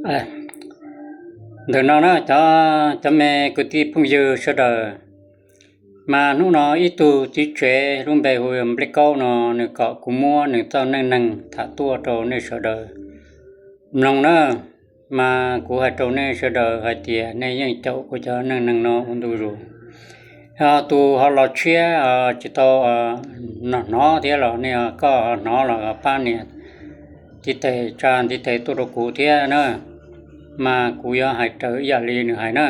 Ntawm no na, cov me kwv tij phooj ywg sawv daws, mas hnub no ib tug txiv tsev lub npe hu Nplij Kaub no, nws kom kuv muab nws txoj neej neeg tham tuaj rau nej sawv daws mloog na. Mas kuv hais rau nej sawv daws hais tias nej yeej caum kuv cov neej neeg no ua ntu zus. Yog tus ho los tshiab tsis tau hnov thiab los nej, koj ho hnov los pab nias ntiv tes, tsa ntiv tes tuaj rau kuv thiab na. Mas kuv yuav hais raws ib yam li nws hais na.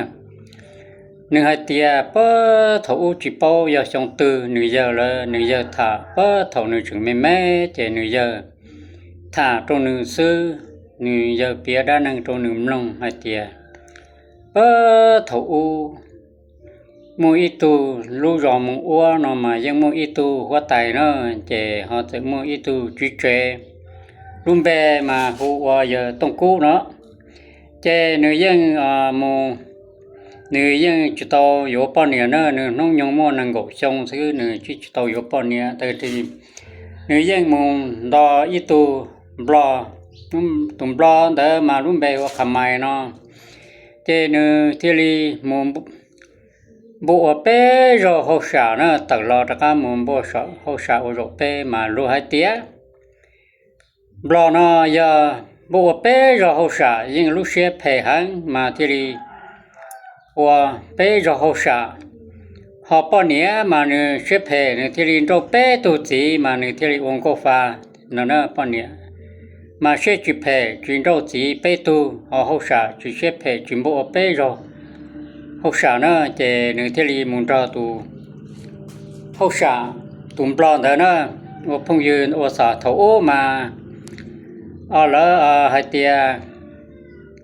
Nws hais tias puag thaum ub tsis paub yog xyoo twg nws yawg lawv, nws yawg tham puag thaum nws tseem me me, ces nws yawg tham rau nws xwb, nws yawg piav dab neeg rau nws mloog hais tias puag thaum ub muaj ib tug, lub zos Moos Uab no mas yeej muaj ib tug huab tais na, ces ho txawm muaj ib tug txiv tsev, lub npe mas hu ua yawg Tooj Kub no. Ces nws yeej mus, nws yeej tsis tau yuav poj niam na, nws hnub nyoog muaj nees nkaum xyoo xwb, nws tsis tsis tau yuav poj niam. Nws yeej mus nto ib tug nplog, tus nplog ntawd mas lub npe hu ua Qha Mais no. Ces nws thiaj li mus npuaj ua peb zaug hauj sam na, tawm los rov qab mus npuaj hauj sam ua zaum peb, mas luag hais tias nplog no yog npuaj ua peb zaug hauj sam yeej lub siab phem heev mas thiaj li ua peb zaug hauj sam. Ho poj niam mas nws siab phem, nws thiaj li nrauj peb tug txiv mas nws thiaj li ua nkauj fa no na. Poj niam mas siab tsis phem, tsis nrauj txiv peb tug, ho hauj sam tsis siab phem, tsis npuaj ua peb zaug hauj sam na, ces nws thiaj li mus nrog tus hauj sam, tus nplog ntawd na, ua phooj ywg ua xom thaum ub mas lawv hais tias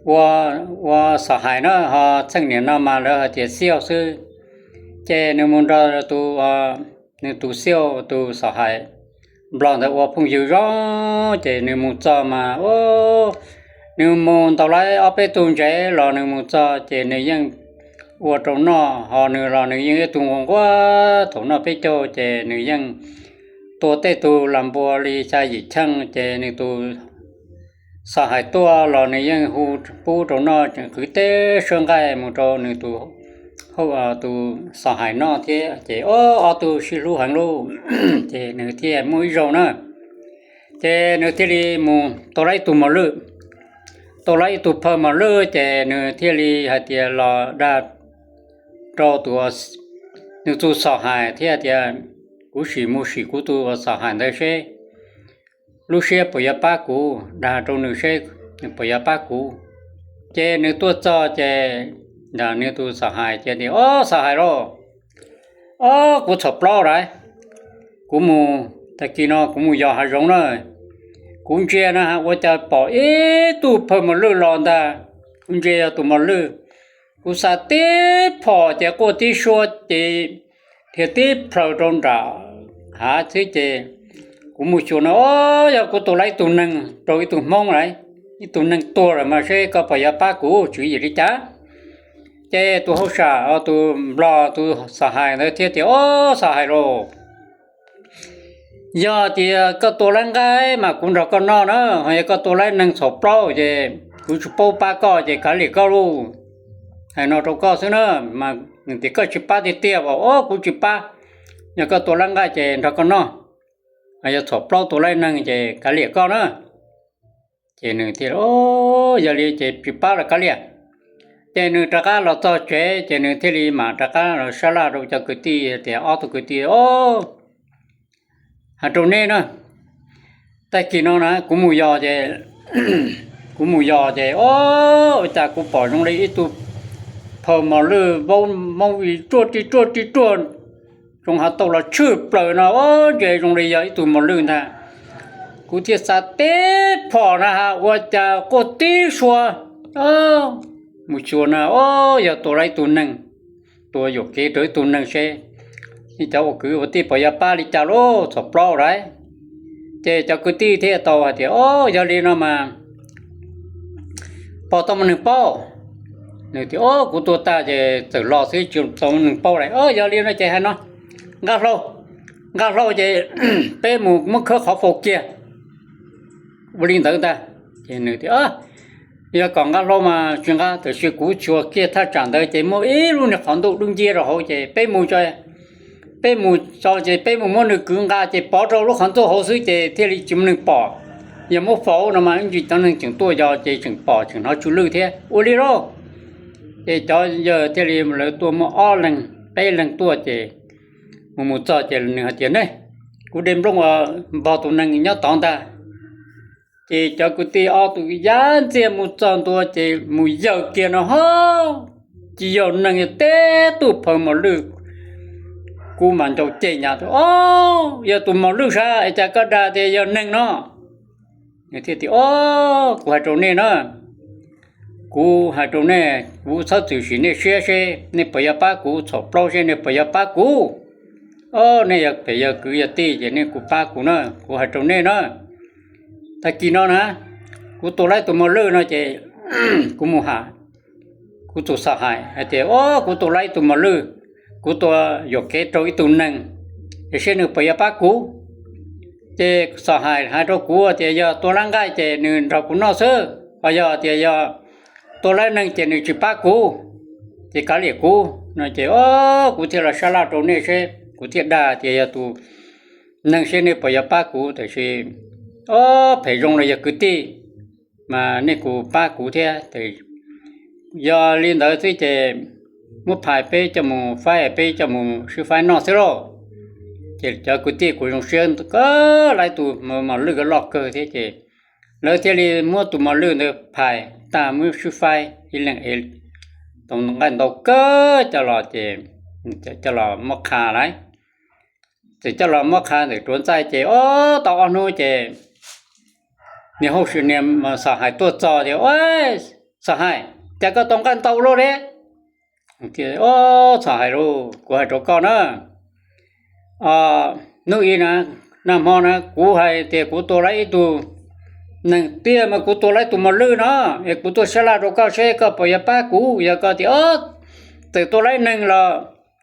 ua xom hais na, ho txheej niam no mas lawv hais tias xiauj xwb. Ces nws mus nrog tus, nws tus xiauj, tus xom hais nplog ntawd ua phooj ywg zoo, ces nws mus txog mas nws mus ntaus lawv ob peb tug ntsev los nws mus txog ces nws yeej ua rau noj, ho nws los nws yeej ib tug nquag nquag, thaum noj peb caug ces nws yeej tua tej tug las npua li xya yim cheej, ces nws tus xom hais tuaj los nws yeej hu pub rau noj, tseem qhwv teb suab nqaij mus rau nws tus, tus xom hais noj thiab, ces ob tug sib hlub heev lauj. Ces nws thiaj muaj ib zaug na, ces nws thiaj li mus tau lawv ib tug mos lwj, tau lawv ib tug phawj mos lwj, ces nws thiaj li hais tias los dag rau tus, nws tus xom hais thiab tias, kuv sim mus sim kuv tus xom hais ntawd seb lub siab puas yuav pab kuv, dag rau nws seb nws puas yuav pab kuv. Ces nws tuaj txog ces nws tus xom hais ces tias, ob xom hais lauj, ob kuv txhom plaub lawm, kuv mus, tag kis no kuv mus yos hav zoov na, kuv ntsia na ua cas pom ib tug phawj mos lwj los ntag, kuv ntsia yog tus mos lwj, kuv xa tib phom ces quaj tib suab ces dhia tib plhaws rau nram hav xwb ces kuv mus xyuas no, ob yog kuv tua lawv ib tug neeg rau ib tug hmoob lawm, ib tug neeg tuag lawm mas seb koj puas yuav pab kuv tswv yim li cas. Ces tus hauj sam, tus nplog tus xom hais ntawd thiaj tias, ob xom hais lauj, yog tias koj tua lawv nqaij mas kuv nrog koj noj na, ho yog koj tua lawv neeg txhom plaub ces kuv tsis paub pab koj ces kav liam koj lauj. Hais no rau koj xwb na, mas nws tias koj tsis pab tiag tiag as, ob kuv tsis pab, yog koj tua lawv nqaij ces nrog koj noj, yog txhom plaub tua lawv neeg ces kav liam koj na. Ces nws thiaj, yog li ces tsis pab los kav liam. Ces nws rov qab los txog tsev ces nws thiaj li mam rov qab los sab laj rau cov kwv tij tias, ob tug kwv tij, hais rau neb na, tag kis no na kuv mus yos ces, kuv mus yos ces ob, ua cas kuv pom zoo li ib tug phawj mos lwj vaub moob ruaj ri ruaj ri ruaj, zoo hav tauj los tshwj plaws no, ob ntses zoo li yog ib tug mos lwj ntag. Kuv thiaj xa tib phom na has ua cas quaj tib suab, mus xyuas na, ob yog tua lawv ib tug neeg, tua yuam kev rau ib tug neeg seb cov ua kwv ua tij puas yuav pab li cas lauj, txhom plaub lawm. Ces cov kwv tij thiaj tau hais tias, ob yog li no mas pom tau muaj neeg paub. Nws tias, ob kuv tua tag ces txawm los xwb tsis tau muaj neeg paub lawm. Ob yog li no ces hais no, nqa hlau, nqa hlau ces peb mus muab khawb qhov faus kiag. Ua li ntawd ntag. Ces nws tias, Yog kom nqa hlau mas tsis nqa, tab sis kuv tsis ua kiag thaj tsam ntawd ces muaj ib lub niag qhov ntuj dub nciab rau hauv ces peb mus, peb mus txog ces peb mus muab nws kwv nqa ces pov rau lub qhov ntuj hauv xwb ces thiaj li tsis muaj neeg pom. Yog muab faus no mas ib ntsis cov neeg tseem tuaj yos ces tseem pom tseem hnov tsw lwj thiab ua li lauj. Ces cov yawg thiaj li lawv tuaj muaj ob leeg peb leeg tuaj ces mus mus txog ces nws hais tias ne, kuv de nplooj uas npog tus nees nyob tod ntag. Ces cov kwv tij ob tug yaj ntxiag mus txog ntua ces mus yawm kiag no ho tsis yog neeg, yog tib tug phaw mos lwj. Kuv mas ncaus ceg nyas tias, Ob, yog tus mos lwj sav es cas koj dag tias yog neeg no? Nws thiaj tias, Ob, kuv hais rau nej na, kuv hais rau nej, kuv txhob txwm sim nej siab seb nej puas yuav pab kuv, txhaum plaub seb nej puas yuav pab kuv. Ob, nej yog pem yog kwv yog tij ces nej kuj pab kuv na, kuv hais rau nej na. Tag kis no na, kuv tua laib tus mos lwj no ces kuv mus ha kuv tus xom hais hais tias, Ob, kuv tua laib ib tug mos lwj, kuv tua yuam kev rau ib tug neeg, es seb nws puas yuav pab kuv. Ces xom hais hais rau kuv tias yog tua laib nqaij ces nws nrog kuv noj xwb, ho yog tias yog tua laib neeg ces nws tsis pab kuv, ces kav liam kuv no ces, Ob, kuv thiaj los sab laj rau nej seb, kuv thiaj dag tias yog tus neeg seb nej puas yuav pab kuv, tab sis ob phem zoo los yog kwv tij, mas nej kuj pab kuv thiab. Yog li ntawd xwb ces muab phais peb coj mus faib, peb coj mus sib faib noj xwb lauj. Ces cov kwv tij kuj zoo siab kawg, laib tus mos lwj loj kawg thiab ces lawv thiaj li muab tus mos lwj ntawd phais tag muab sib faib ib leeg ev tau nqaij ntau kawg coj los ces coj los muab qha lawm. Txawm coj los muab qha ntawm Tuav Ntxaij ces ob tau ob hnub ces niag hauj sim niag xom hais tuaj txog tias, Ua, xom hais, cas koj tau nqaij ntau luaj li? Ob, xom hais lauj, kuv hais rau koj na, hnub ib na, nag hmo na kuv hais tias kuv tua laib ib tug neeg tiag mas kuv tua laib tus mos lwj no, es kuv tuaj sab laj rau koj seb koj puas yuav pab kuv. Yog koj tias ob, txawm tua laib neeg los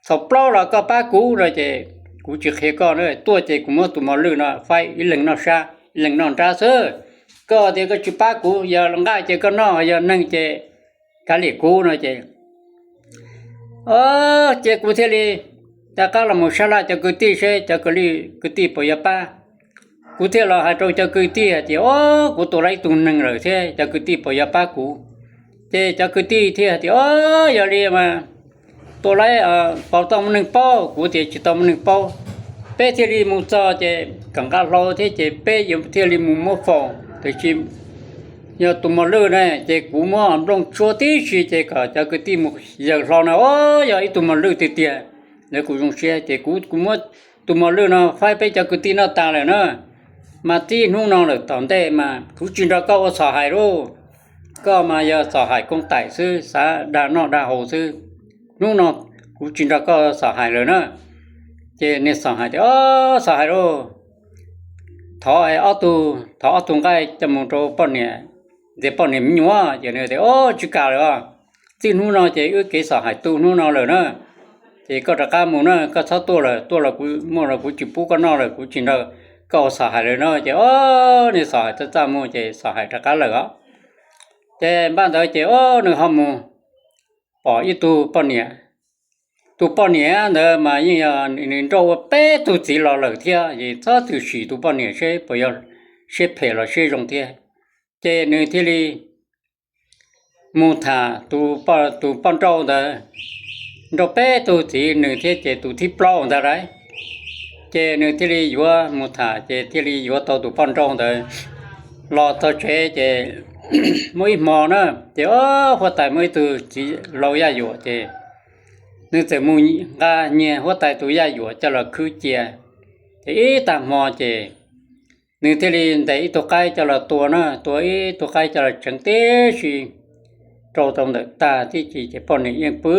txhaum plaub los koj pab kuv no ces kuv tsis qhia koj na, tuaj ces kuv muab tus mos lwj no faib ib leeg noj sab ib leeg noj nrab xwb. Koj tias koj tsis pab kuv, yog nqaij ces koj noj, yog neeg ces kav liam kuv no ces, o, ces kuv thiaj li rov qab los mus sab laj cov kwv tij seb cov kwv tij puas yuav pab. Kuv thiaj los hais rau cov kwv tij hais tias, O, kuv tua laib ib tug neeg lawm thiab cov kwv tij puas yuav pab kuv? Ces cov kwv tij thiaj hais tias, O, yog li mas tua laib pauv tau muaj neeg paub, kuv tias tsis tau muaj neeg paub. Peb thiaj li mus txog ces kom nqa hlau thiab ces peb yuav thiaj li mus muab faus, tiam sis yog tus mos lwj ne ces kuv muab nplooj tsuab tib si ces kom cov kwv tij mus yawm hlo no, o, yog ib tug mos lwj tiag tiag. Lawv kuj zoo siab ces kuv, kuv muab tus mos lwj no faib peb cov kwv tij noj tas lawm na, mas txij hnub no lawm tom ntej mas kuv tsis nrog koj ua xom hais lauj. Koj mas yog xom hais koob taim xwb, xav dag noj dag haus xwb. Hnub no kuv tsis nrog koj xom hais lawm na. Ces niag xom hais tias, O, xom hais lauj, thov ob tug, thov ob tug nqaij coj mus rau poj niam, ntxias poj niam me nyuam. Ces nws tias, O, tsis kam lawm os, txij hnub no ces wb kev xom hais tu hnub no lawm na. Ces koj rov qab mus na, koj txhob tuaj lawm, tuaj los kuv muaj los kuv tsis pub koj noj lawm, kuv tsis nrog koj ua xom hais lawm na. Ces o, nws xom hais txaj txaj muag ces xom hais rov qab lawm os. Ces npaj ntawd ces o, nws ho mus pom ib tug poj niam. Tus poj niam ntawd mas yeej yog nws nrauj ua peb tug txiv los lawm thiab, es txhob txwm sim tus poj niam seb puas yog siab phem los siab zoo thiab. Ces nws thiaj li mus tham tus poj nrauj ntawd, nrauj peb tug txiv nws thiab ces tus thib plaub ntawd lauj. Ces nws thiaj li yuav mus tham ces thiaj li yuav tau tus poj nrauj ntawd los txog tsev ces muaj ib hmo na, ces o, huab tais muaj ib tug txiv laus Yaj Yuam ces nws txawm mus nqa nyiag huab tais tus Yaj Yuam coj los khwb cia. Ces ib tag hmo ces nws thiaj li ntes ib tug qaib coj los tua na, tua ib tug qaib coj los tseev tib si rau tau ntawm tag tib si ces poj niam yeej pw,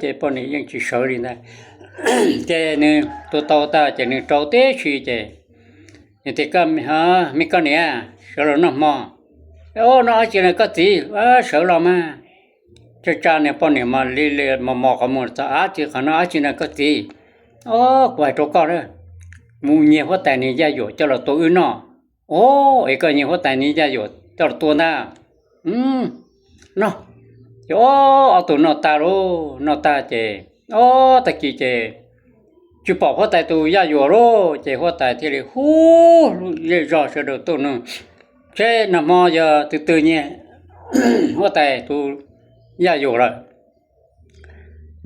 ces poj niam yeej tsis sawv li ntag. Ces nws tua tau tag ces nws rau tib si ces nws tias, Koj, me koj niam, sawv los noj hmo. O, noj dab tsi na koj txiv? Sawv los mas. Tsa tsa niag poj niam mas li li mos mos qhov muag txog dab tsi qhov no, dab tsi na koj txiv? O, kuv hais rau koj na, mus nyiag huab tais niag Yaj Yuam coj los tua wb noj. O, es koj nyiag huab tais niag Yaj Yuam coj los tua ntag? noj. Ces ob, ob tug noj tag lauj, noj tag ces ob tag kis ces tsis pom huab tais tus yaj yuam lauj, ces huab tais thiaj li hub zej zog sawv daws tuaj nug, seb nag hmo yog twg twg nyiag huab tais tus yaj yuam lawm.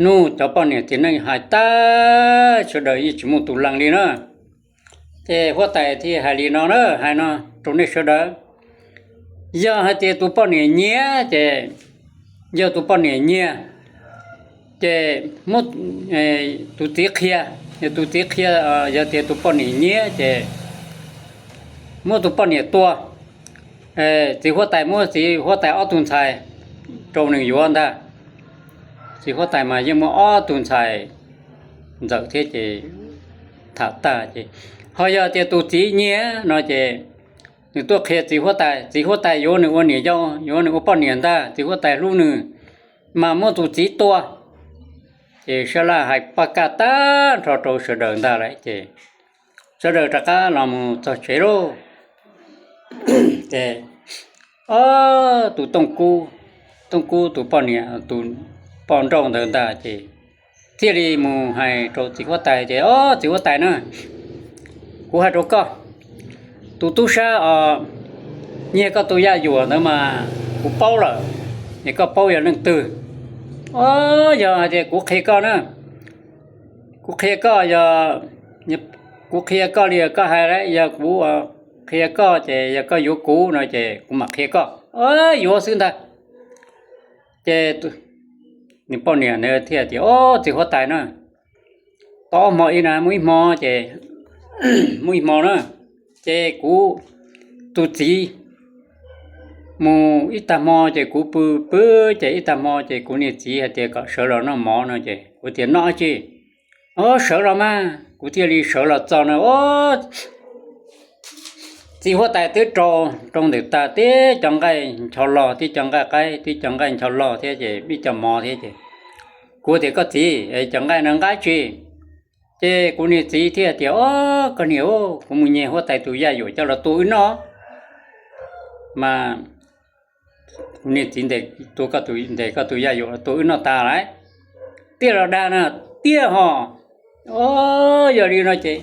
Nug cov poj niam txiv neej hais tag sawv daws yeej tsis muaj tus lees li na. Ces huab tais thiaj hais li no na, hais no rau nej sawv daws, yog hais tias tus poj niam nyiag ces, yog tus poj niam nyiag ces muab tus txiv qhia, yog tus txiv qhia, yog tias tus poj niam nyiag ces muab tus poj niam tua, txiv huab tais muab txiv huab tais ob tug ntxhais rau nws yuav ntag. Txiv huab tais mas yeej muaj ob tug ntxhais ntxawm thiab ces tham tag ces, ho yog tias tus txiv nyiag no ces nws tuaj qhia txiv huab tais, txiv huab tais yuav nws ua niam yau, yuav nws ua poj niam ntag, txiv huab tais hlub nws, mas muab tus txiv tua. Ces sab laj hais paj kaj tag nrho rau sawv daws ntag lawm ces sawv daws rov qab los mus txog tsev lauj. Ces tus Tooj Kub, Tooj Kub tus poj niam, tus poj nrauj ntawd ntag ces thiaj li mus hais rau txiv huab tais tias, Ob, txiv huab tais na, kuv hais rau koj, tus tub sab os, nyiag koj tus yaj yuam ntawd mas kuv paub lawm, es koj paub yog leej twg? Ob, yog hais tias kuv qhia koj na, kuv qhia koj yog, kuv qhia koj li koj hais, yog kuv qhia koj ces yog koj yuav kuv no ces kuv mam qhia koj. Yuav xwb ntag. Ces nws poj niam ntawd thiaj tias, Ob, txiv huab tais na, tau ob hmo ib na, muaj ib hmo ces, muaj ib hmo na, ces kuv tus txiv mus ib tag hmo ces kuv pw pw ces ib tag hmo ces kuv niag txiv hais tias kom sawv los noj mov no ces kuv tias, Noj dab tsi? Ob, sawv los mas. Kuv thiaj li sawv los txog na, ob, txiv huab tais twb rau, rau ntawm tag tib cov nqaij ncho log, tib cov nqaij qaib, tib cov nqaij ncho log thiab ces ib co mov thiab ces kuv tias, Koj txiv, cov nqaij no nqaij tsi? Ces kuv niag txiv thiaj tias, Ob, koj niam, kuv mus nyiag huab tais tus yaj yuam coj los tua wb noj. Mas kuv niag txiv ntes, tua koj tus, ntes koj tus yaj yuam los tua wb noj tas lawm. Tiag los dag na? Tiag hos. Ob, yog li no ces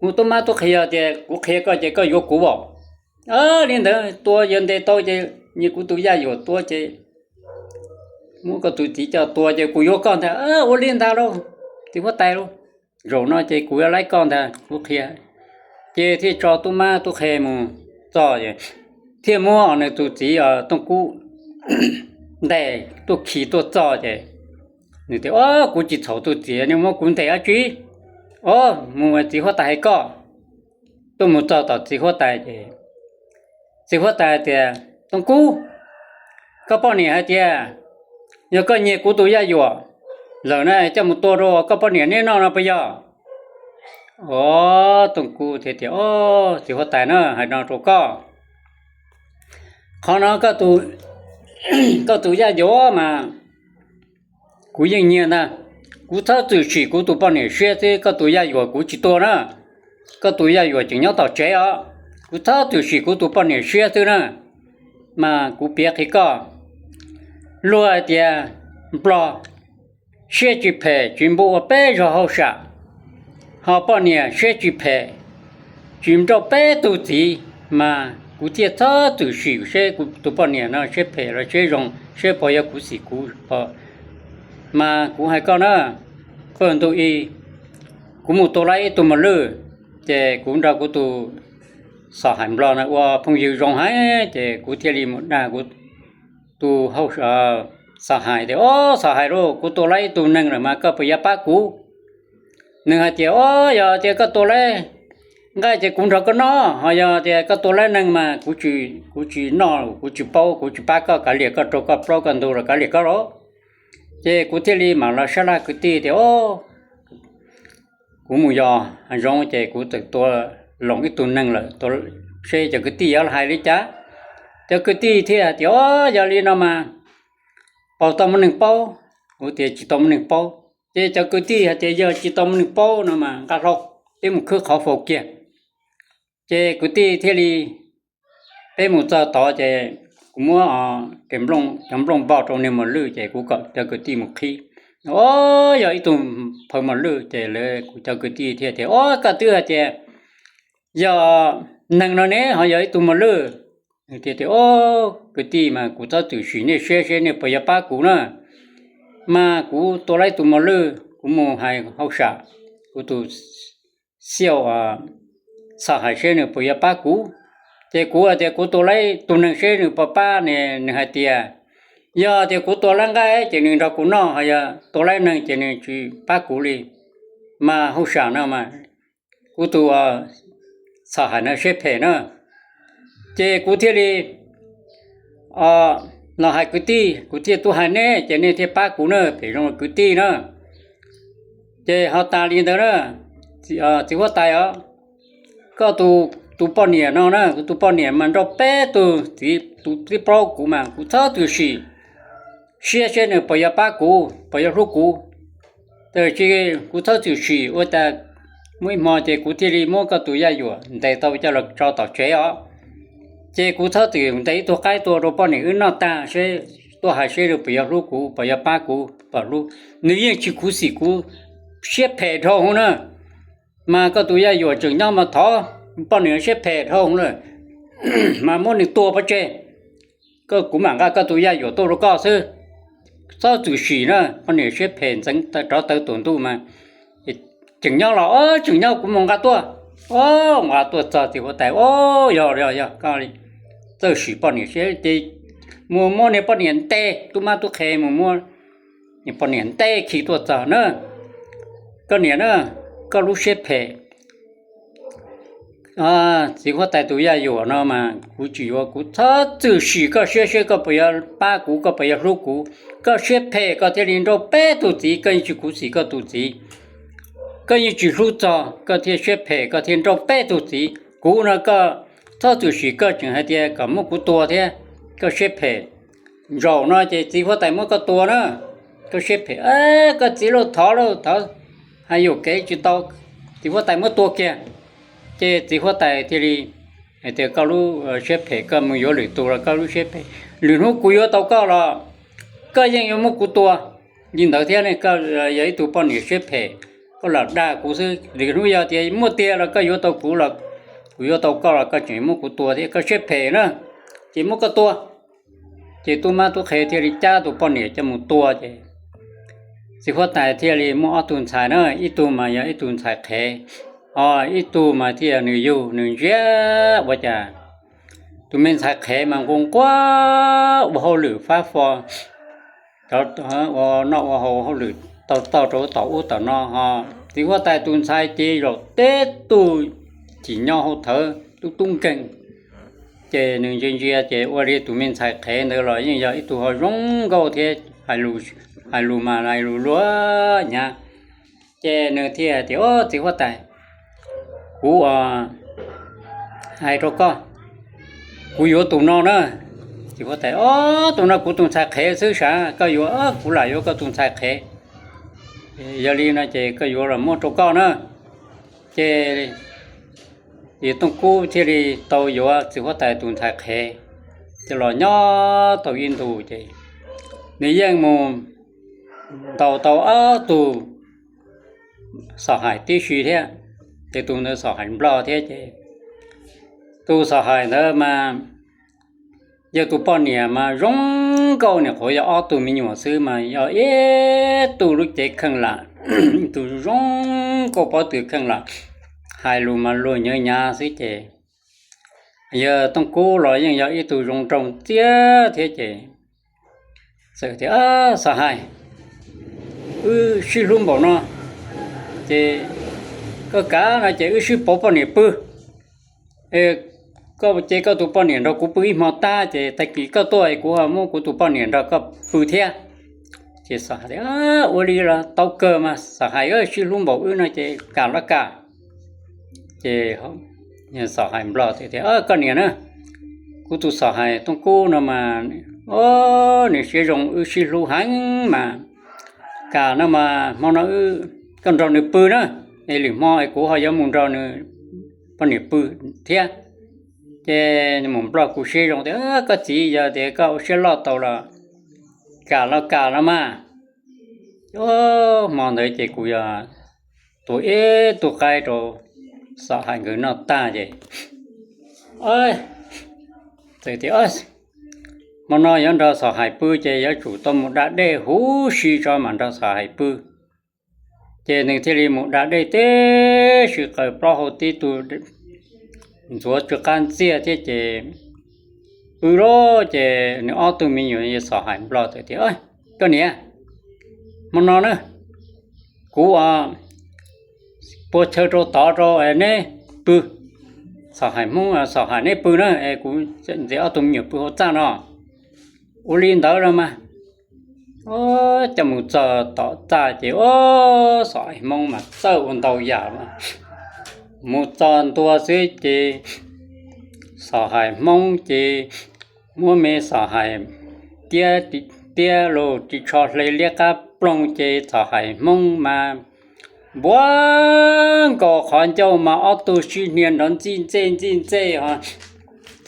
mus tub mab tub qhe, yog tias kuv qhia koj ces koj yuav kuv as. Li ntawd tua yuav ntes tau ces nyiag kuv tus yaj yuam tua ces muab koj tus txiv coj tua ces kuv yuav koj ntag. Ua li ntag lauj, txiv huab tais lauj, zaum no ces kuv yuav laib koj ntag, kuv qhia. Ces thiaj tso tub mab tub qhe mus txog, thiaj muab nws tus txiv Tooj Kub ntes tuaj khi tuaj txog ces nws tias, Ob, kuv tsis txhaum tus txiv, nws muab kuv ntes dab tsi? Ob, mus txiv huab tais hais koj. Tuaj mus txog tom txiv huab tais ces txiv huab tais tias, Tooj Kub, koj poj niam hais tias yog koj nyiag kuv tus yaj yuam lawm na, coj mus tua rau koj poj niam neb noj no puas yog? Ob, Tooj Kub thiaj tias, Ob, txiv huab tais na, hais no rau koj, qhov no koj tus yaj yuam mas kuv yeej nyiag ntag. Kuv txhob txwm sim kuv tus poj niam siab xwb, koj tus yaj yuam kuv tsis tua na. Koj tus yaj yuam tseem nyob tom tsev os. Kuv txhob txwm sim kuv tus poj niam siab xwb na. Mas kuv piav qhia koj, luag hais tias nplog siab tsis phem tsis npuj ua peb zog hauj sam, ho poj niam siab tsis phem tsis nrauj peb tug txiv, mas kuv thiaj txhob txwm sim seb kuv tus poj niam no siab phem los siab zoo, seb puas yog kuv xim kuv. Mas kuv hais koj na, qhov ntu ib, kuv mus tua laib ib tug mos lwj, ces kuv nrog kuv tus xom hais nplog na ua phooj ywg zoo heev, ces kuv thiaj li mus dag kuv tus xom hais tias, Ob, xom hais lauj, kuv tua laib ib tug neeg lawm mas koj puas yuav pab kuv? Nws hais tias, Ob, yog tias koj tua laib nqaij ces kuv nrog koj noj, ho yog tias koj tua laib neeg mas kuv tsis noj, kuv tsis paub, kuv tsis pab koj, kav liam koj, rau koj plaub koj ntug los kav liam koj lauj. Ces kuv thiaj li mam los sab laj kwv tij tias, Ob, kuv mus yos hav zoov ces kuv txawm tua loos ib tug neeg lawm, seb cov kwv tij yuav hais li cas. Cov kwv tij thiaj tias, Ob, yog li no mas puas tau muaj neeg paub? Kuv tias, Tsis tau muaj neeg paub. Ces cov kwv tij hais tias, Yog tsis tau muaj neeg paub no mas nqa hlo, peb mus khwb qhov faus kiag. Ces kwv tij thiaj li, peb mus txog tod ces kuv muab cov nplooj npog rau niag mos lwj ces kuv kom cov kwv tij mus qhib. O, yog ib tug phaw mos lwj ces lawv kuv cov kwv tij thiaj tias, O, koj twb hais tias yog neeg no ne ho yog ib tug mos lwj. Thiaj tias, O, kwv tij mas kuv txhob txwm sim nej siab seb nej puas yuav pab kuv na. Mas kuv tua tau ib tug mos lwj kuv mus hais hauj sam, kuv tus xiaj Txhoj Hais seb nws puas yuav pab kuv. Ces kuv hais tias kuv tua tau ib tug neeg seb nws puas pab ne, nws hais tias yog tias kuv tua tau nqaij ces nws nrog kuv noj, ho yog tua tau neeg ces nws tsis pab kuv li. Mas hauj sam no mas kuv tus Txhoj Hais no siab phem na. Ces kuv thiaj li los hais kwv tij, kuv thiaj tuaj hais nej ces nej thiaj pab kuv na, phem zoo kwv tij na. Ces ho tas li ntawd na, txiv huab tais os, koj tus poj niam no na, kuv tus poj niam mas nrog peb tug txiv, tus thib plaub kuv mas kuv txhob txwm sim siab seb nws puas yuav pab kuv, puas yuav hlub kuv. Tab sis kuv txhob txwm sim ua cas muaj ib hmo ces kuv thiaj li muab koj tus Yaj Yuam ntes tau coj los tso tom tsev os. Ces kuv txhob txwm ntes ib tug qaib tua rau poj niam wb noj tag seb, tuaj hais seb nws puas yuav hlub kuv, puas yuav pab kuv, puas hlub. Nws yeej tsis khuv xim kuv, siab phem dhau hwv na. Mas koj tus Yaj Yuam tseem nyob mas thov, poj niam siab phem dhau hwv lawm, mas muab nws tua pov tseg. Koj, kuv mam nqa koj tus Yaj Yuam tuaj rau koj xwb. Txhob txwm sim na, poj niam siab phem ntxeev rov taw tuam ntuj mas. Tseem nyob los, Tseem nyob, kuv mus nqa tuaj. O, nqa tuaj txog txiv huab tais, O, yog yog yog koj li. Txawj sim poj niam siab ces mus muab niag poj niam ntes, tub mab tub qhe mus muab niag poj niam ntes khi tuaj txog na. Koj niam na, koj lub siab phem. Txiv huab tais tus Yaj Yuam no mas kuv tsis yuav, kuv txhob txwm sim koj siab seb koj puas yuav pab kuv, koj puas yuav hlub kuv. Koj siab phem koj thiaj li nrauj peb tug txiv, koj yeej tsis khuv xim koj tus txiv. Koj yeej tsis hlub txog, koj thiaj siab phem, koj thiaj nrauj peb tug txiv. Kuv no koj txhob txwm sim, koj tseem hais tias kom muab kuv tua thiab, koj siab phem. Zaum no ces txiv huab tais muab koj tua na, koj siab phem, koj txiv lauj, thov lauj, thov, hais yuam kev tsis tau, txiv huab tais muab tua kiag. Ces txiv huab tais thiaj li hais tias koj lub siab phem, koj mus yuav lwm tus los koj lub siab phem, lwm hnub kuv yuav tau koj los koj yeej yuav muab kuv tua li ntawd thiab ne. Koj yog ib tug poj niam siab phem, koj lam dag kuv xwb. Lwm hnub yog tias muaj tiag los koj yuav tau kuv los, kuv yuav tau koj los koj tseem muab kuv tua thiab, koj siab phem na, ces muab koj tua. Ces tub mab tub qhe thiaj li cab tus poj niam coj mus tua ces txiv huab tais thiaj li muaj ob tug ntxhais na, ib tug mas yog ib tug ntxhais qhev, ho ib tug mas thiaj yog nws yug, nws ntsia ua cas tus me ntxhais qhev mas nquag nquag ua hauj lwm fab fo, ua noj ua haus hauj lwm tau tau rau tom ub tom no, ho txiv huab tais tus ntxhais ces zaum teb tug chim nyo hau thawv tub tub nkeeg. Ces nws ntsia ntsia ces ua li tus me ntxhais qhev ntawd los yeej yog ib tug ho zoo nkauj thiab, hais lus mas hais lus luag nyav. Ces nws thiaj tias, Au, txiv huab tais, kuv hais rau koj, kuv yuav tus no na. Txiv huab tais, Au, tus no kuv tus ntxhais qhev xwb sav, koj yuav, kuv lam yuav koj tus ntxhais qhev. Yog li no ces koj yuav los muab rau koj na. Ces Tooj Kub thiaj li tau yuav txiv huab tais tus ntxhais qhev, ces los nyob tau ib ntus ces nws yeej mus ntaus tau ob tug xom hais tib si thiab. Ces tus ntawd xom hais nplog thiab ces tus xom hais ntawd mas yog tus poj niam mas zoo nkauj, nyuam qhuav yog ob tug me nyuam xwb mas yog ib tug lub cev kheej lam, ib tug zoo nkauj pob tw kheej lam, hais lus mas luag nyav nyav xwb ces yog Tooj Kub los yeej yog ib tug zoo nraug txiab thiab ces txawm tias, Xom hais, wb sib hlub npaum no ces koj kav no ces wb sib pauv poj niam pw. Koj ces koj tus poj niam nrog kuv pw ib hmo tag ces tag kis koj tuaj kuv ho muab kuv tus poj niam nrog koj pw thiab. Ces xom hais, Ua li los tau kawg mas xom hais, sib hlub npaum wb no ces kam los kam. Ces xom hais nplog tias, Koj niam na, kuv tus xom hais Tooj Kub no mas, o, nws siab zoo, wb sib hlub heev mas, kam no mas hmo no koj nrog nws pw na, es lwm hmo es kuv ho yuav mus nrog nws poj niam pw thiab. Ces mus nplog kuv siab zoo tias, Koj txiv, yog tias koj ua siab loj tau los kam los kam los mas. Hmo ntawd ces kuv yog tua ib tug qaib rau Xos Hais nkawd noj tag ces, txawm tias, Hmo no yuav nrog Xos Hais pw ces yuav tsum tau mus da dej huv si tso mam nrog Xos Hais pw. Ces nws thiaj li mus da dej tib si, qaws plaub hau tib tug ntxuav tsw qab ntxiag thiab ces pw lawm. Ces nws ob tug me nyuam Xos Hais Nplog txawm tias, Koj niam, hmo no na, kuv pua chaw rau tod rau neb pw, Xos Hais Hmoob, Xos Hais neb pw na, es kuv ntxiv ob tug me nyuam pw hauv txaj no. Ua li ntawd los mas, coj mus txog tom txaj ces, o, Xos Hais Hmoob mas txawj ua ntau yam. Mus txog ntua xwb ces Xos Hais Hmoob ces muab me Xos Hais tiab tiab los ris tsho hle liab qab ploog ces Xos Hais Hmoob mas npuab nkaus qhov ncauj mas ob tug sib hnia nrov ntxij ntxej ntxij ntxej.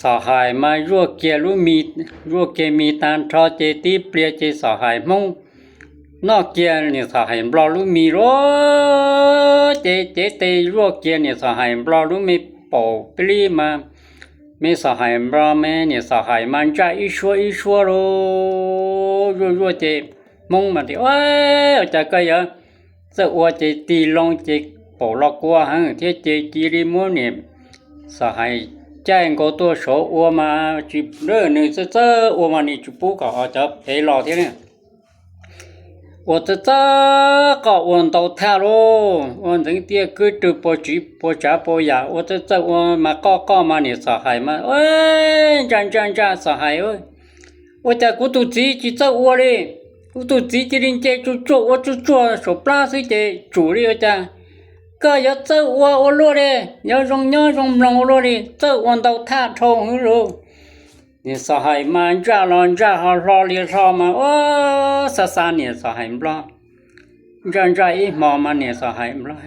Xos Hais mas zuaj kiag lub mis, zuaj kiag mis tag nrho ces tib pliag ces Xos Hais Hmoob noj kiag niam Xos Hais Nplog lub mis lawm. Ces cev tes zuaj kiag niam Xos Hais Nplog lub me paum pib li mas, me Xos Hais Nplog me niam Xos Hais mas ntsaj ib suab ib suab lauj. Zuaj zuaj ces Hmoob mas tias, Ua cas koj yuav txawj ua ces tig loo ces paum los kua heev thiab ces cia li muab niam Xos Hais caij nkaus tuaj saud ua mas tsis, nws txawj txawj ua mas nws tsis pub kom cov pem los thiab. Ua txawj txawj qoj ua ntau thaj lauj, ua ntxeev tiaj kwb rwg puas tsav puas yam ua txawj txawj ua mas qoj qoj mas niam Xos Hais mas ntsaj ntsaj ntsaj Xos Hais, Ua cas kuv tus txiv tsis txawj ua li? Kuv tus txiv cia li nce tsuj tsuag ua tsuj tsuag saum plab xwb ces tsum li ua cas? Koj yuav txawj ua ua luaj li, yuav zoo nyob zoo mloog ua luaj li, txawj ua ntau thaj dhau hwv lauj. Niam Xos Hais mas ntsaj los ntsaj ho hlo li hlo mas ua xa xa niam Xos Hais Nplog. Ntsaj ntsaj ib hmo mas niam Xos Hais Nplog,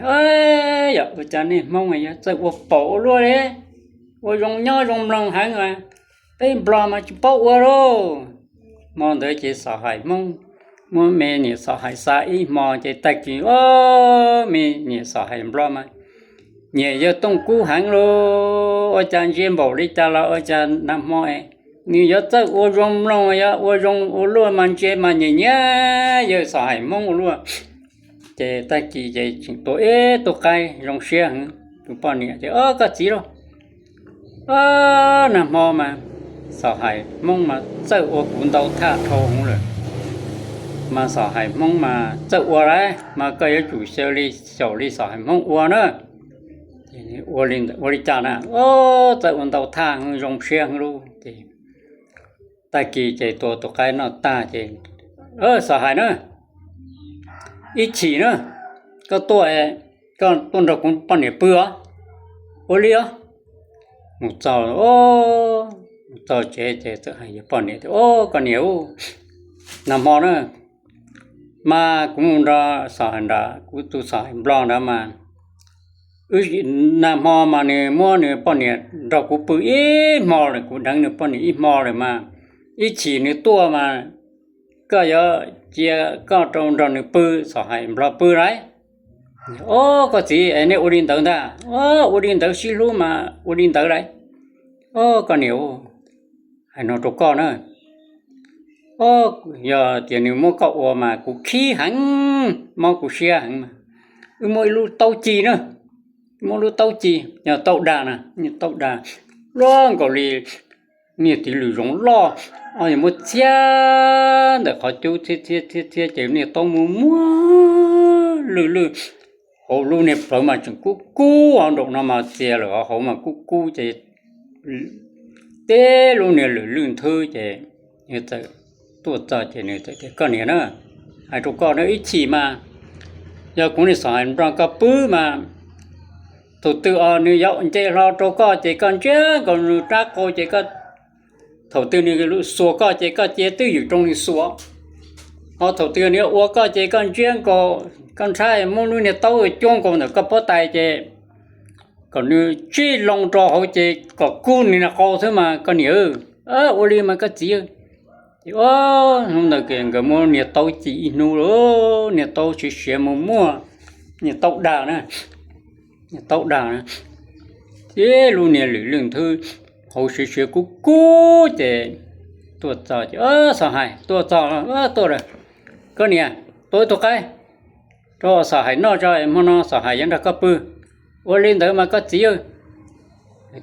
Yog ua cas nej Hmoob yuav txawj ua paum ua luaj li, ua zoo nyob zoo mloog heev mas peb Nplog mas tsis paub ua lauj. Hmo ntawd ces Xos Hais Hmoob muab me niam Xos Hais xa ib hmo ces tag kis, o, me niam Xos Hais Nplog mas nyiam yawg Tooj Kub heev lauj. Ua cas ntsia npaum li cas los ua cas nag hmo nws yuav txawj ua zoo mloog, yuav ua zoo ua luaj mas ntsia mas nyiam nyiam yawg Xos Hais Hmoob ua luaj. Ces tag kis ces tseem tua ib tug qaib zoo siab heev. Tus poj niam tias, O, koj txiv lauj, nag hmo mas Xos Hais Hmoob mas txawj ua kuv ntau thaj dhau hwv lawm, mas Xos Hais Hmoob mas txawj ua lawm mas koj yuav tsum xyaw li, xyaum li Xos Hais Hmoob ua na. Ua li cas na, o, txawj ua ntau thaj hwv zoo siab hwv lauj. Ces tag kis ces tua tus qaib noj tag ces, Xos Hais na, ib chim na, koj tuaj, koj tuaj nrog kuv poj niam pw os. Ua li os. Mus txog, mus txog tsev ces txawm hais yawg poj niam tias, O, koj niam, nag hmo na mas kuv mus nrog Xos Hais nram, kuv tus Xos Hais Nplog ntawd mas, nag hmo mas nws muab nws poj niam nrog kuv pw ib hmo lawm, kuv deev nws poj niam ib hmo lawm mas, ib chim nws tuaj mas koj yuav cia koj rau nrog nws pw, Xos Hais Nplog pw lauj. O, koj txiv, es nej ua li ntawd ntag. O, ua li ntawd sib hlub mas ua li ntawd lauj. O, koj niam, hais no rau koj na, o, yog tias nws muab koj ua mas kuv khib heev, mob kuv siab heev mas. Wb muab ib lub taub ci na, muab lub taub ci, yog taub dag na, taub dag luaj nkaus li niag tiv lwm zoov loj, o, yog muab txhiab ntawm qhov cub txhiab txhiab txhiab ces niag taub muag muag lwj lwj, hauv lub niag plawv mas tseem kub kub, o, nraum no mas txias lawm, hauv mas kub kub ces teb lub niag lwm lwj nthwv ces nws txawm tuaj txog ces nws txawm tias, Koj niam na, hais rau koj na, ib chim mas yog kuv niag Xos Hais Nplog koj pw mas thaum twg os nws yuav nce hlo rau koj ces koj ntsiab nkaus nws rab qau ces koj, thaum twg nws xuas koj ces koj cia twj ywm rau nws xuas. Ho thaum twg nws ua koj ces koj ntsiab nkaus, koj ntshai muab lub niag taub cuab nkaus ntawm koj pob tais ces kom nws tsij loo rau hauv ces kom kub nws qau xwb mas koj niam. Ua li mas koj txiv. Ces hnub ntawd nkawd muab niag taub ci ib hnub lawm, niag taub siav siav mus muaj, niag taub dag na, niag taub dag na, ces lub niag lwm leej thwb hauv siav siav kub kub ces tuaj txog ces Xom Hais tuaj txog, tuaj a, koj niam, tua ib tug qaib rau Xom Hais noj tso, hmo no Xom Hais yuav nrog koj pw. Ua li ntawd mas koj txiv,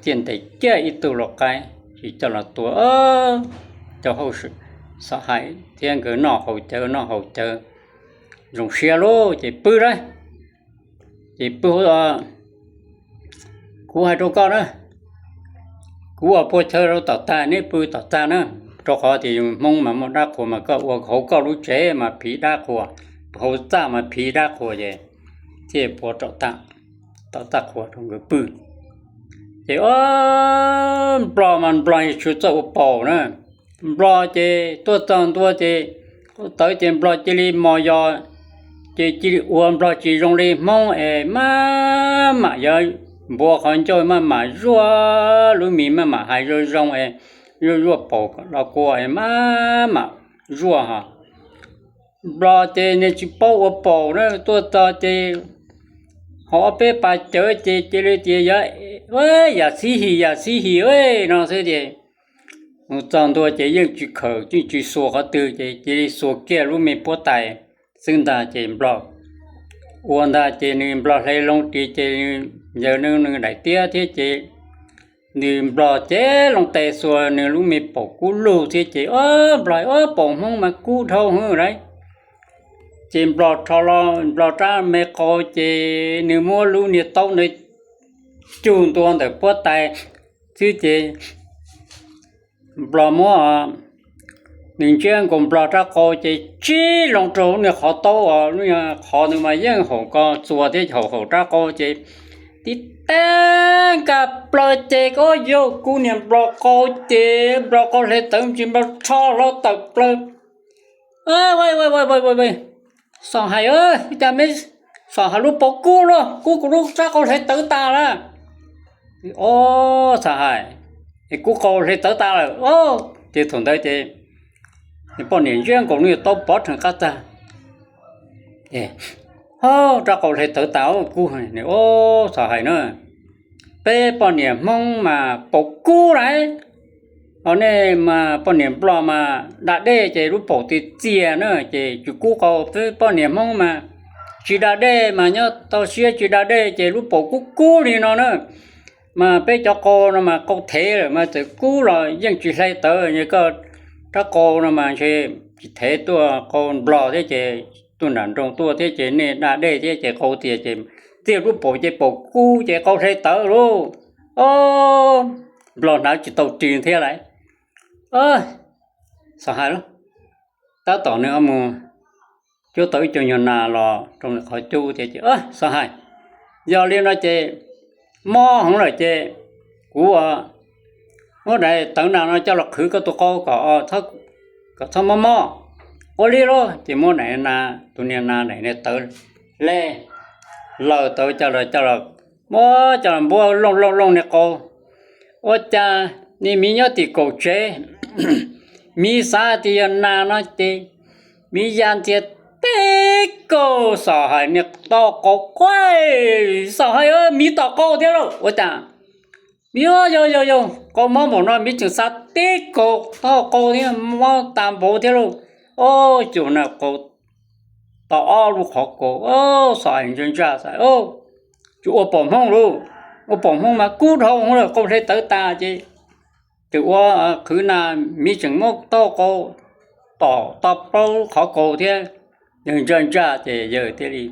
thiaj ntes kiag ib tug lau qaib tsis coj los tua, coj hauj Xom Hais thiab nkawd noj haus cawv noj haus cawv zoo siab lawm ces pw lawm. Ces pw, kuv hais rau koj na, kuv ua pua chaw rau tom tag, neb pw tom tag na, rau qhov tias yus Hmoob mas muaj dab qhuas mas koj ua hauv koj lub tsev mas phiv dab qhuas, hauv txaj mas phiv dab qhuas ces thiaj pua tom txaj qhuas rau nkawd pw. Ces o, Nplog mas Nplog yeej tsis txawj ua paus na, Nplog ces tuaj txog ntua ces tawv ces Nplog cia li mos yos, ces cia li ua, Nplog tsis zoo li Hmoob es maj mam yuav npuav qhov ncauj, maj mam zuaj lub mis, maj mam hais zoo zoo es zuaj zuaj paus los kua es maj mam zuaj ho. Nplog ces nws tsis paub ua paus na, tuaj txog ces haus ob peb pas cawv ces cia li tias yog yam xib him yam xib him no xwb ces mus txog ntua ces yeej tsis khaws yeej tsis xuas qhov twg ces cia li xuas kiag lub me puab tais xwb ntag ces Nplog ua ntag ces nws Nplog hle loo ris ces yawg nws daim tiab thiab ces nws Nplog ces loo tes xuas nws lub me paum kub lug thiab ces o, Nplog o, paum Hmoob mas kub dhau hwv lawm. Ces Nplog rho los Nplog rab me qau ces nws muab lub niag taub ntawd cug ntua ntawm puab tais xwb ces Nplog muab, nws ntsiab nkaus Nplog rab qau ces tsib loo rau lub niag qhov taub, lub qhov ntawd mas yeej haum ko txuas thiab haum haum rab qau ces tib tag nkag plaws ces o yau, kub niag Nplog qau ces Nplog qau hle tawv ntsis Nplog rho hlo tawm plaws. Xom Hais, cas me Xom Hais lub paum kub loj, kub kuv lub rab qau hle tawv tas lawm. O, Xom Hais, kub qau hle tawv tas lawm. Ces thaum ntawd ces poj niam ntsiab nkaus lub niag taub pov rhees qab tag. Ho, rab qau hle tawv tas kub. O, Xom Hais na, peb poj niam Hmoob mas paum kub lawm. Ho nej mas poj niam Nplog mas da dej ces lub paum tias txias na ces tsis kub qau, peb poj niam Hmoob mas tsis da dej mas nyob tau siab, tsis da dej ces lub paum kub kub li no na. Mas peb cov qau no mas qau thev lawm mas txawm kub los yeej tsis hle tawv, yog koj rab qau no mas ntshe tsis thev tuaj, qau Nplog thiab ces tuaj nram nroog tuaj thiab ces nej da dej thiab ces qau tias ces txias lub paum ces paum kub ces qau hle tawv lauj. O, Nplog hnav tsis tau ris thiab lawm. Xom Hais, tab tom nws mus cuab tau ib co nyuag nas los rau qhov cub tias ces Xom Hais, yog li no ces mob heev lawm ces kuv muab daim tawv nas no coj los qhwv koj tus qau kom, kom txhob mob mob. Ua li lauj. Ces muab daim nas, tus niag nas daim niag tawv le laws tawv coj los, coj los, muab coj los npuab looj looj looj niag qau. Ua cas niag miv nyob tim kaum tsev, miv xav tias yog nas no ces miv ya ntxias tib kaus Xom Hais niag tau qau quaj. Xom Hais, miv tom qau thiab lauj. Ua cas miv, yog yog yog qau mob npaum no, miv tseem xav tib kaus tau qau thiab, mob tas npaum thiab lauj. O, cuag na qau tau ob lub qhov kaus. Xom Hais ntsaj ntsaj xav, tsis ua paum Hmoob lauj, ua paum Hmoob mas kub dhau hwv lawm, qau hle tawv tas ces tseem ua qhwv nas, miv tseem muab tau qau tom tau plaub lub qhov kaus thiab. Yawg ntsaj ntsaj ces yawg thiaj li,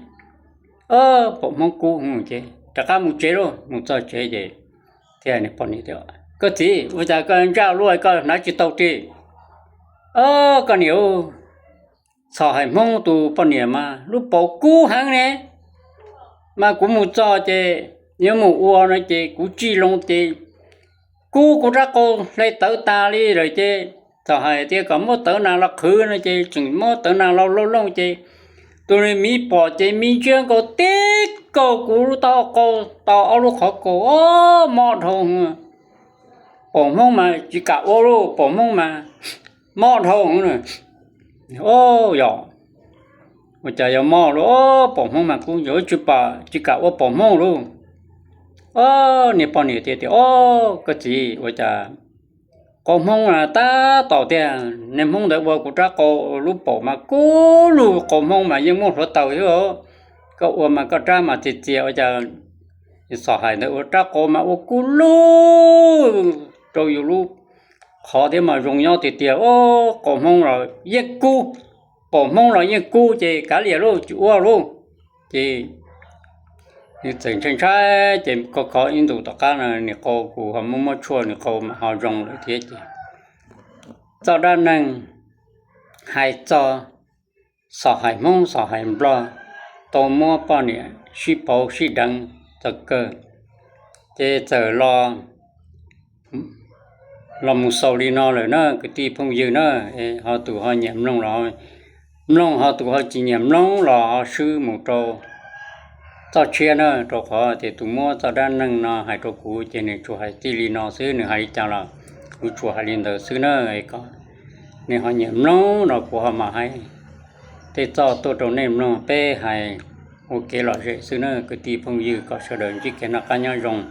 paum Hmoob kub hwv ces rov qab mus tsev lauj. Mus txog tsev ces thiaj, koj txiv, ua cas koj ntsaj luaj, koj hnav tsis tau ris? Koj niam, Xom Hais Hmoob tus poj niam mas lub paum kub heev ne, mas kuv mus txog ces yuav mus ua no ces kuv tsij loo ces kub kuv rab qau hle tawv tas li lawm ces Xom Hais tias kom muab tawv nas los qhwv no ces tseem muab tawv nas los looj looj ces Tus niag miv pom ces miv ntsia nkaus tib kaus kuv lub taub hau, tau ob lub qhov kaus, o, mob dhau. Pom Hmoob mas tsis kam ua lauj, pom Hmoob mas mob dhau. O, yog ua cas yuav mob lauj, pom Hmoob mas kub ntxoov, tsis pom, tsis kam ua pom Hmoob lauj. O, niag poj niam tias tias, o, koj txiv, ua cas qau Hmoob na tab tom tiag, niag Hmoob ntawd ua kuv rab qau lub paum mas kub lug, qau Hmoob mas yeej muaj hluav taws thiab. Koj ua mas koj rab mas txias txias, ua cas Xom Hais ntawd ua rab qau mas ua kub lug rau yus lub qhov thiab mas zoo nyob tiag tiag. O, qau Hmoob los yeej kub, pom Hmoob los yeej kub, ces kav liam lauj, tsis ua lauj. Ces nws txawm ntshai ntshai, ces khov khov ib ntus tom qab no nws qau, kuv ho muab muab tshuaj, nws qau ho zoo lawm thiab. Ces txoj dab neeg hais txog Xom Hais Hmoob Xom Hais Nplog tau muab poj niam sib pauv sib deev txog kawg, ces txawm los los mus xaus li no lawm na kwv tij phooj ywg na. Ho tus ho nyiam mloog los mloog, ho tus ho tsis nyiam mloog los ho swb mus rau txoj tshiab na, rau qhov tias tus muab txoj dab neeg no hais rau kuv ces nws tsuas hais txij li no xwb, nws hais li cas los kuv tsuas hais li ntawd xwb na. Kom nej ho nyiam mloog no kuv ho mam hais tej txoj tuaj rau nej mloog, peb hais ua kev lom zem xwb na kwv tij phooj ywg, kom sawv daws ntsib kev noj qab nyob zoo.